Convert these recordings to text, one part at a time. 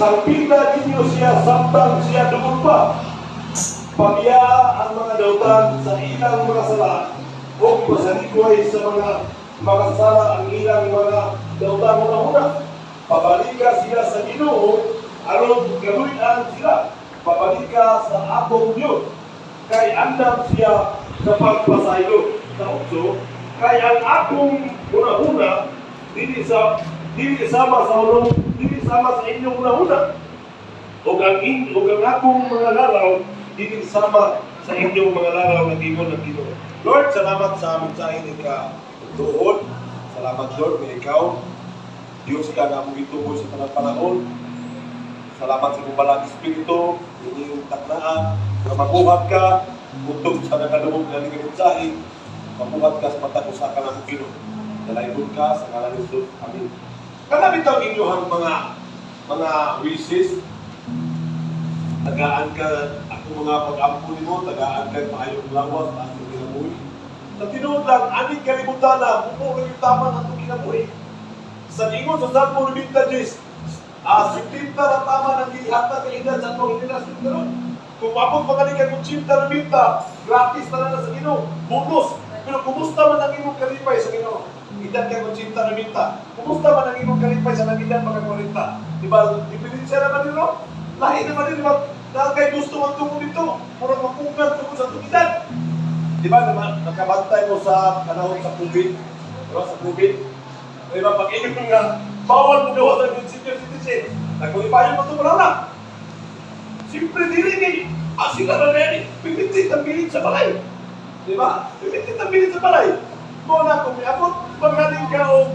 Salpita ninyo siya samtang siya duol pa. Pabiyaa ang mga dautan sa ilang mga sala o pasalikway sa mga makasala ang ilang mga dautan una-una. Pabalika sila sa Ginoo aron kaluy-an sila. Pabalika sa atong Dios kay andam siya sa pagpasaylo. Sa utso, kay ang akong hunahuna dili sama sa ulong, dili sama sa inyong hunahuna ug ang akong mga laraw dili sama sa inyong mga laraw, nag-ingon ng Ginoo. Lord, salamat sa aming sa ka tuod. Salamat, Lord, nga ikaw Diyos ka nga among gitubo sa tanang panahon. Salamat sa imong Balaang Espiritu, inyong taknaan, nga mabuhat ka, utob sa nakadungog nga mensahe, mabuhat ka sa matag usa ka namong Ginoo. Dalaygon ka sa ngalan ni Jesus. Amen. Kana bitaw inyong mga wishes, tagaan ka ako mga pag-ampo nimo, tagaan ka maayong lawas sa atong kinabuhi. Sa tinuod lang, aning kalibutan na, mumo yung tama ng atong kinabuhi. Sa ingon sa Salmo 90, 70 na tama ng gihatag kay edad sa atong henerasyon karon. Kung maabot pa kani kag 80 90, gratis na lang sa Ginoo, bonus. Pero kumusta man ang imong kalipay sa Ginoo? Edad kag 80 90. Kumusta man ang imong kalipay sa nag-edad pa kag 40? Di ba? Diferensya naman din, no? Lahi naman din, di ba? Na kay gusto magtungo dito, murag mapugan tungod sa atong edad. Di ba naman nakabantay mo sa panahon sa COVID? Di ba sa COVID? Di ba pag ingon nga bawal mo gawa sa senior citizen, nagkulipayon mo ito panahon na. Siyempre dili kay sila na rin, pipitit ang bilin sa balay. Di ba? Pipitit ang bilin sa balay. Mo na kung miabot pagaling ka og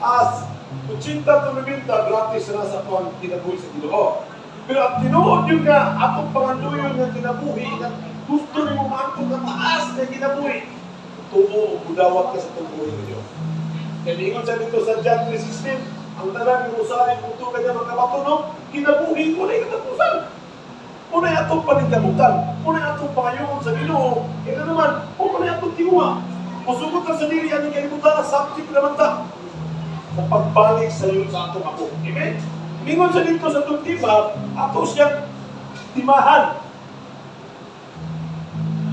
as 80 to 90, gratis na sa atong kinabuhi sa Ginoo. Pero ang tinuod yun nga atong pangandoyon nga kinabuhi nga gusto nimo maangkon nga taas nga kinabuhi. Tuo ug mudawat ka sa tungkulin ng Dios. Kaya ingon sa dito sa John 3:16, ang tanan ng usali kung ito kanya magkabatuno, kinabuhi ko na katapusan. Unay atong paningkamutan, unay atong pangayoon sa Ginoo, kaya naman, unay atong tinguha. Musugot ka sa dili ani kalibutan na subject naman ta sa pagbalik sa iyo sa atong amo. Amen? Mingon sa dito sa atong tema, ato siyang timahan.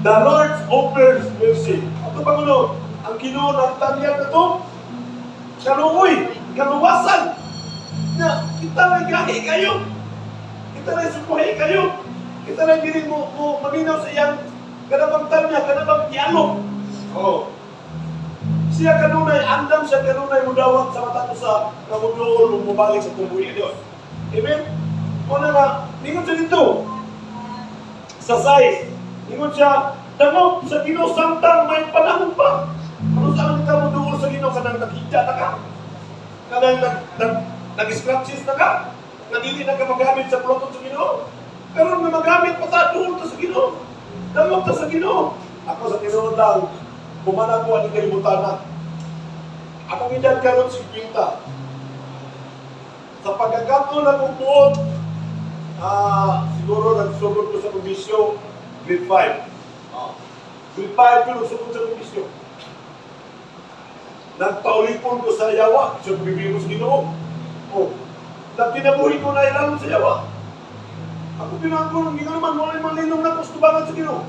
The Lord's offers mercy. Ato Pangulo, ang Ginoo nagtanyag na to, kaluoy, kaluwasan, na kita na gahi kayo. Kita na sukuhi kayo. Kita na dili mo maminaw sa iyang kanabang tanya, kanabang dialog. Oh. Siya kanunay, andam siya kanunay mudawat sa matag usa nga muduol ug mobalik sa tumbuhi ng Dios. Amen? Muna nga, ningon siya dito, sa size, ningon siya, dangop sa Ginoo samtang may panahon pa. Ano sa ka mo duol sa Ginoo kanang nakita na ka? Kanang nag-scratches na ka? Nga dili na ka magamit sa pulong sa Ginoo? Karon nga magamit pa ta, duol ta sa Ginoo. Dangop ta sa Ginoo. Ako sa tinuod lang, humana ko ani kalibutan na. Akong edad karon 50. Sa pagkakataon akong buot, siguro nagsugod ko sa komisyo grade 5. Grade 5 ko nagsugod sa komisyo. Nagpaulipon ko sa yawa, sa bibig ko sa Ginoo. Oh. Nagkinabuhi ko na ilalom sa yawa. Ako pinangko, hindi ko naman, wala yung malinong na kustubangan sa Ginoo.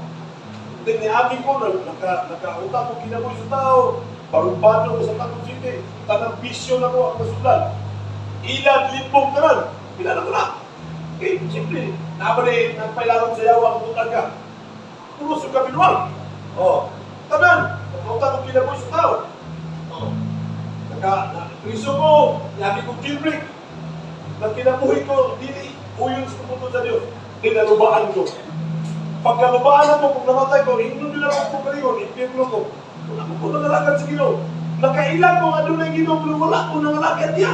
Then niagi ko, nakautang ko kinabuhi sa tao, barumbado ko sa Taclob City, tanang bisyo na ko ang nasulan. Ilad, limbong, tanan, pinano ko na. Eh, simple, nabali, nagpailalom sa yawa ang utang ka. Puros yung kabinuang. Oh, tanan, nakautang ko kinabuhi sa tao. Oh. Na, priso ko, niagi kong jailbreak. Nagkinabuhi ko, dili, uyon sa pumuto sa Diyos. Dinalubaan ko. Pagkalubaan ako, kung namatay ko, ingnon nila ako kung kalingon, impyerno ko. Wala ko nangalagad sa Ginoo. Nakailan ko nga dunay Ginoo, pero wala ko nangalagad niya.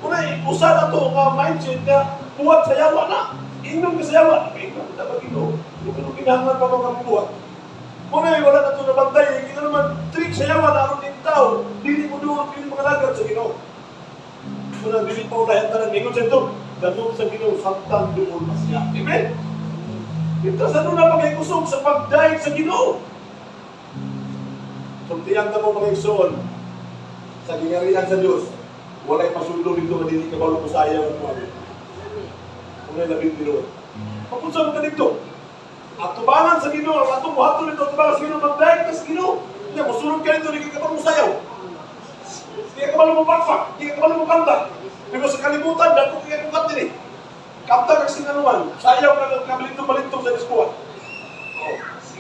Una, usa na to nga mindset nga buhat sa yawa na. Ingnon ka sa yawa, nakaingnon ka ba Ginoo? Hindi ko kinahanglan pa mga buhat. Una, wala na to nabantay. Hindi naman, trick sa yawa na aron ning tao. Dili mo doon, dili mangalagad sa Ginoo. Una, dili pa unahan tanan. Ingon sa ito, dangop sa Ginoo, samtang duol pa siya. Amen? Ito sa nuna pagkikusog sa pagdayeg sa Ginoo. Sultihan ta mo, mga igsoon, sa gingarian sa Dios, walay pasuldo dito nga dili ka balo ko sayaw ang kuwan. Unay labing tinuod. Mapunsa mo ka dito. Atubangan sa Ginoo, ang atong buhaton nito, atubangan sa Ginoo, magdayag ka sa Ginoo. Hindi, musulod ka dito, di ka kabalo sayaw. Di ka kabalo mo pakpak, di ka kabalo mo kanta. Pero sa kalibutan, dako kaya kong kanta ni. Kanta kag sinanuan, sayaw ka ng kabalintong-balintong sa diskuan. Oh,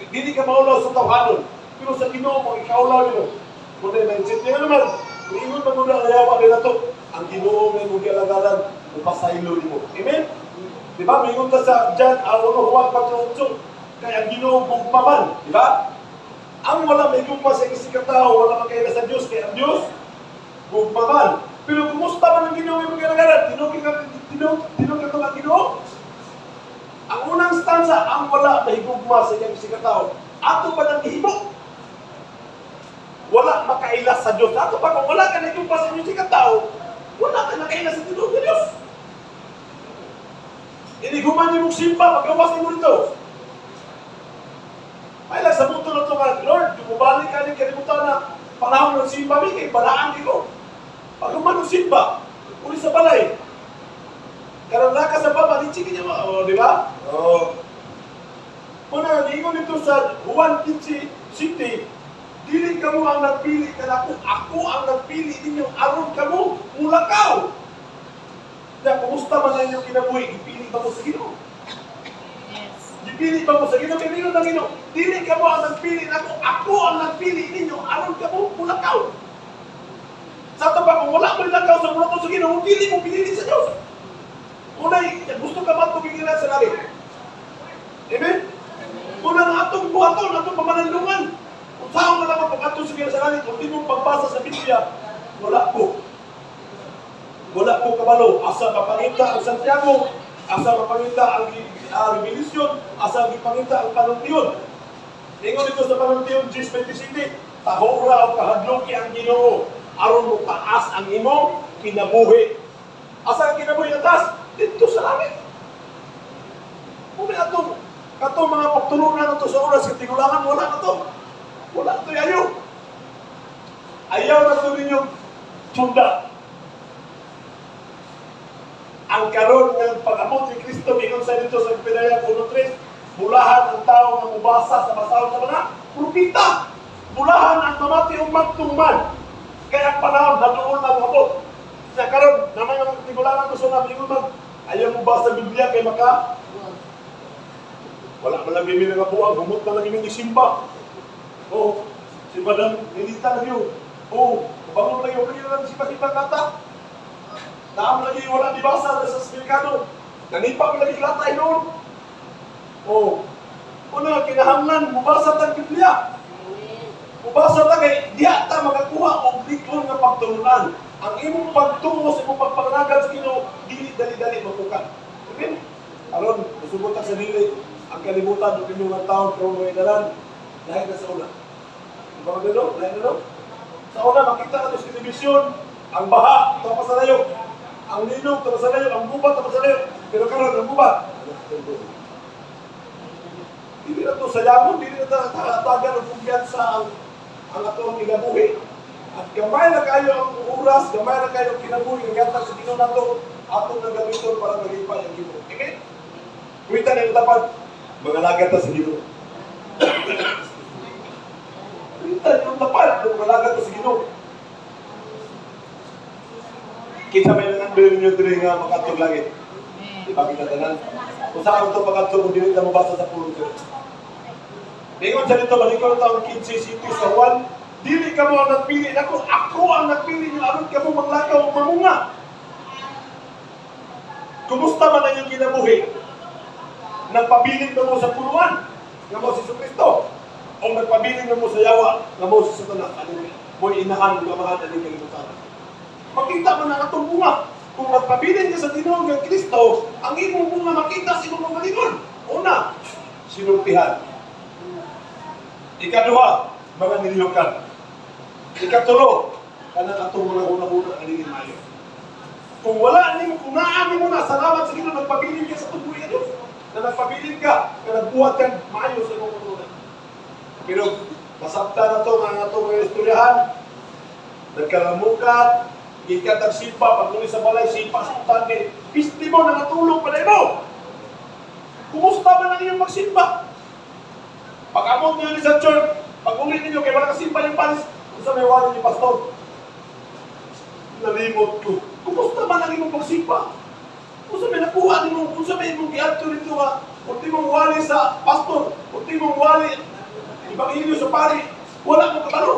dili ka maulaw sa tawhanon. Pero sa Ginoo mo ikaulaw nimo. Muna mindset niya naman. Ingon man muna ang yawa nila to. Ang Ginoo nga imong gialagaran, mupasaylo nimo. Amen? Di ba? Mingon ta sa John 1 Juan 4:8. Kay ang Ginoo gugma man, di ba? Ang wala may gugma sa isang katao, wala makaila sa Dios, kay ang Dios gugma man. Pero kumusta man ang Ginoo imong gialagaran? Tinuod ka tinuod tinuod ka ang Ginoo? Ang unang stanza, ang wala mahigugma sa iyang isang katao. Ato pa nang gihimo? Wala makaila sa Diyos. Ato pa kung wala ka nahigugma sa inyong isang katao, wala ka nakaila sa tinuod nga Diyos. Inighuman nimo simba, paggawas nimo dito. May lang sa buto na ito nga, "Lord, mubalik ka ni kalibutan na panahon ng simba mi, kay balaan di ko." Pag human ng simba, uli sa balay. Karon na ka sa baba, di chicken niya mo. Oh, di ba? Oh. Una, niingon dito sa Juan 15 City, "Dili kamo ang nagpili kanako, ako ang nagpili ninyo aron kamo mulakaw." Na kumusta man ang inyong kinabuhi, gipili ba mo sa Ginoo? Yes. Gipili ba mo sa Ginoo? Kay ningon ang Ginoo, "Dili kamo ang nagpili nako, ako ang nagpili ninyo aron kamo mulakaw." Sa ato pa, kung wala mo lakaw sa mulakaw sa Ginoo, dili mo pinili sa Dios. Unay, gusto ka ba tumingin sa langit? Amen? Una nga atong buhaton, atong pamanandungan. Kung saan ka naman pag sa Ginoo sa langit, kung di mo pagbasa sa Biblia, wala ko. Wala ko kabalo. Asa mapangita ang Santiago, asa mapangita ang Revelation, asa gipangita ang panultion. Ingon dito sa panultion, 10:27, "Tahura o kahadluki ang Ginoo, aron mo taas ang imong kinabuhi." Asa ang kinabuhi nga taas? Dito sa langit. Umi ato, kato mga pagtulunan na to sa oras sa tigulangan, wala na to. Wala na to yayo. Ayaw na to ninyong tunda. Ang karon ng pag-abot ni Kristo, ingon sa dito sa Pinayang 1.3, bulahan ang tao nga mubasa sa basahon sa mga propeta. Bulahan ang mamati o magtungman. Kaya ang panahon, naduol na moabot. Sa karon, naman ang tigulangan ko sa namin, ingon man, ayaw mo ba sa Biblia kay maka wala man lang mi nga buang, humot na lang mi simba. Oh, si Madam Ninita na yun. Oh, bangon lang yun, lagi lang simba-simba kata. Naam lagi wala di basa sa Amerikano. Nanipa mo lagi latay noon. Oh, una kinahanglan mubasa tag Biblia. Amen. Mubasa ta kay diha ta makakuha og lig-on nga pagtulunan. Ang imong pagtuo sa imong pagpangalagad sa Ginoo dili dali-dali mapukan. Amen. Aron musugot ta sa dili ang kalibutan ug inyong nga taon karon mga idaran lahi na sa una. Di ba magano? Lahi na, no? Sa una makita nato sa telebisyon ang baha tapa sa layo. Ang linog tapa sa layo, ang gubat tapa sa layo. Pero karon ang gubat dili na to sayamon, dili na to tagan og kumpiyansa ang atong kinabuhi. At gamay na kayo ang oras, gamay na kayo ang kinabuhi nga gihatag sa Ginoo nato, atong nagamiton para malipay ang Ginoo. Amen. Kuwita na yung tapad, mangalagad ta sa Ginoo. Kuwita yung tapad, mangalagad ta sa Ginoo. Kita may nangandoy ninyo diri nga makadtog langit. Di ba kita tanan? Kung saan ito pagkadto kung dili na mabasa sa pulong diri. Ingon sa dito, balik ko taon 15 City sa Juan, "Dili kamo ang nagpili nako, ako ang nagpili niyo aron kamo maglakaw ug mamunga." Kumusta man ang inyong kinabuhi? Nagpabilin ba mo sa puluan nga mo si Kristo? O nagpabilin ba mo sa yawa nga mo si Satanas? Ano mo inahan ug amahan ani kalibutan? Makita man ang atong bunga. Kung nagpabilin ka sa tinuod nga Kristo, ang imong bunga makita sa imong kaugalingon. Una, sinultihan. Ikaduha, mga nilihukan. Ikatulo, kanang atong mga una-una nga dili maayo. Kung wala nimo, kung naa nimo na, salamat sa Ginoo, nagpabilin ka sa tubuhi nga Dios. Na nagpabilin ka, nga nagbuhat ka maayo sa imong una. Pero masabta na to nga atong mga istoryahan, nagkalamukat, Gikan tag simba, pag sa balay, simba sa tani. Pisti mo na natulog pa na mo. Kumusta man ang iyong pagsimba? Pag amot niyo ni sa church, pag uli ninyo, kay wala kasimba yung palis, kung sa may wali ni pastor, nalimot ko. Kumusta man ang imong pagsimba? Kung sa may nakuha nimo, kung sa may imong giadto nito nga, kung di mong wali sa pastor, kung di mong wali ebanghelyo sa pari, wala mo kabalo.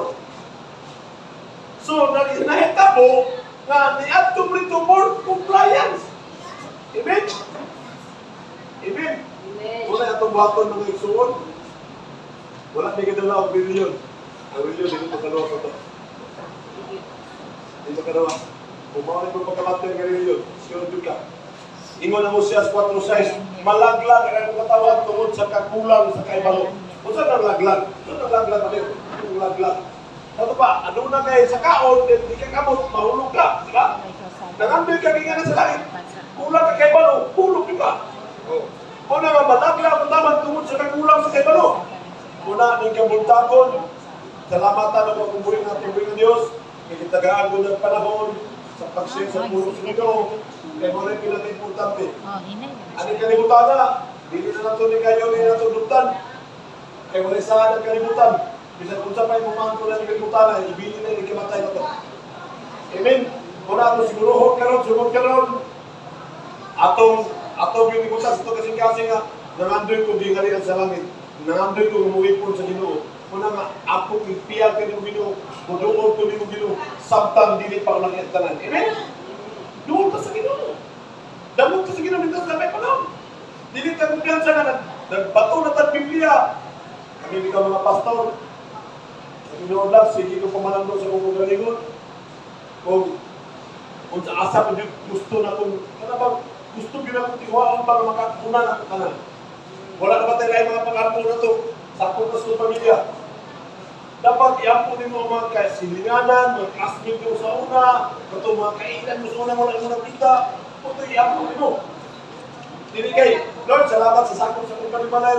So, nahitabo nga niadto mo rito for compliance. Amen? Amen? Wala atong buhaton mga igsuon. Wala may kadala og reliyon. Ang reliyon dili makadawa sa to. Dili makadawa. Kung mao ni pagkamatay nga reliyon, sure jud ka. Ingon ang Osias 4:6, malaglag ang akong katawan tungod sa kakulang sa kaibalo. Unsa nang laglag? Unsa nang laglag ano? Ang laglag. Kato pa, ano na kay sa kaon, di ka kamot, mahulog ka, di ba? Nangandoy ka ginganan sa langit. Kulang ka kay balo, hulog ka. Oh. Una nga malaglag ang taman tungod sa kakulang sa kaibalo. Una ning kabuntagon, salamatan ako kung buhay nga tuloy ng Diyos, kay gitagaan ko ng panahon sa pag-share sa puro sa Ginoo, kay mo rin pinaka-importante. Oh, hinay. Ani kalibutan na, dili na nato ni kayo ni nato duptan. Kay wala saan ang kalibutan. Bisan unsa pa imong mangko na kalibutan na ibili na ni kamatay na to. Amen. Una ato sigurohon karon, sugod karon. Atong atong yung ibutan sa kasing-kasing nga nangandoy ko gingalian sa langit. Nangandoy ko umuipon sa Ginoo. Una nga ako piyag kay nimo Ginoo, muduol ko nimo Ginoo samtang dili pa ulang tanan. Amen. Duol ka sa Ginoo. Damot ka sa Ginoo dito sa may panahon. Dili ta kumpiyansa nga nagbato na tag Biblia. Kami bitaw mga pastor. Sa Ginoo lang sige ko pamanando sa kong kaugalingon. Kung kung sa asa ko jud gusto na kung kana bang gusto gyud akong tiwaon para makakuna na tanan. Wala na ba tayo laing mga pang-ampo na to? Sakto na sa pamilya. Dapat iampo nimo ang mga kasilinganan, mga classmate mo sa una, katong mga kainan mo sa una, wala mo nakita. Puto iampo nimo. Dili kay, Lord, salamat sa sakop sa kong panimalay.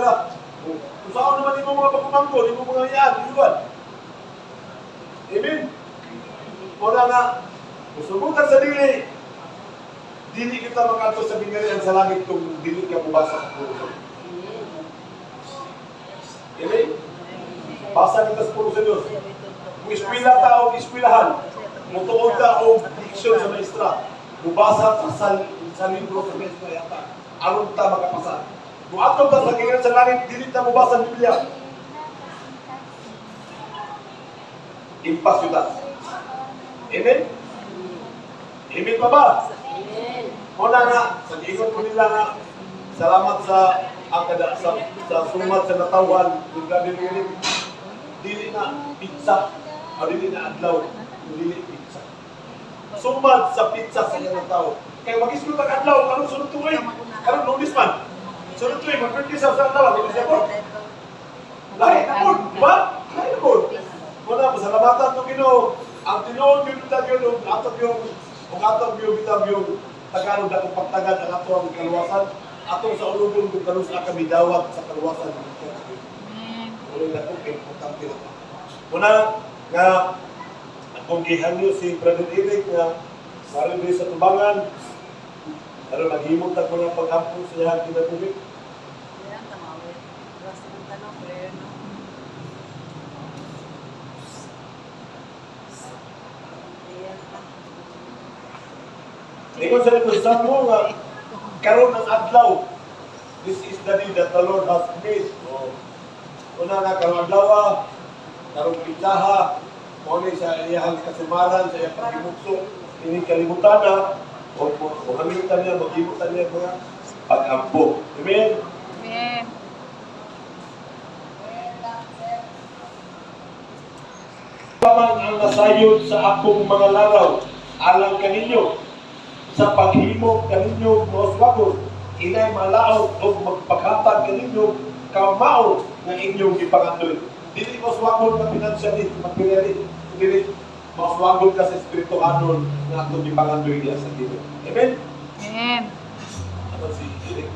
Kung saan naman imo mga pagpamangko, imo mga iyaan, iwan. Amen. Wala nga, kung subukan sa dili, dili kita makadto sa gingharian sa langit kung dili ka mubasa sa pulong sa Diyos. Amen? Basa kita sa pulong sa Diyos. Kung eskwela ta o eskwelahan, mutuon ta og diksyon sa maestra, mubasa ta sa libro sa maestra yata, aron ta makapasa. Kung ato ta sa gingharian sa langit, dili ta mubasa ang Biblia. Impas yun ta. Amen? Amen pa ba? Una nga, sa giingon ko nila nga, salamat sa ang kada sa sumat sa natawan, kung grabe rin dili na pizza, o dili na adlaw, dili pizza. Sumad sa pizza sa iyang tao. Kaya mag-isgot ang adlaw, karon sunod tuig, karon Lunes man. Sunod tuig, mag-birthday sa adlaw, dili siya po. Lahi na po, di ba? Lahi na po. Una, pasalamatan to Ginoo. Ang tinuod yun bitag yun, ug atog yung, ug atog yung bitag yung Tagalog na kung pagtagad ang ato ang kaluwasan, atong sa ulugon kung kanus-a kami dawat sa kaluwasan. Amen. Wala na po, importante na to. Una, nga, akong gihangyo si Brother Eric nga, maroon din sa tubangan, aron maghimog ta ko ng paghampo sa iyang kinabuhi. Ayan, tamawit. Basta ng tanong, prayer, no? Prayer pa. Ingon sa libro sa Salmo nga karon ang adlaw. This is the day that the Lord has made. Oh. Una nga karon adlaw, karon pitsaha, mao ni sa iyang kasumaran, sa iyang paghimugso, ining kalibutan na, o hamitan niya, maghimutan niya mga pag-ampo. Amen? Amen. Lamang ang nasayod sa akong mga laraw, alang kaninyo, sa paghimo kaninyo mauswagon, inay malaot o magpaghatag kaninyo kamao nga inyong gipangandoy. Dili mauswagon ka financially, materially, dili mauswagon ka sa espirituhanon nga atong gipangandoy diya sa Ginoo. Amen? Amen. Ano si Eric?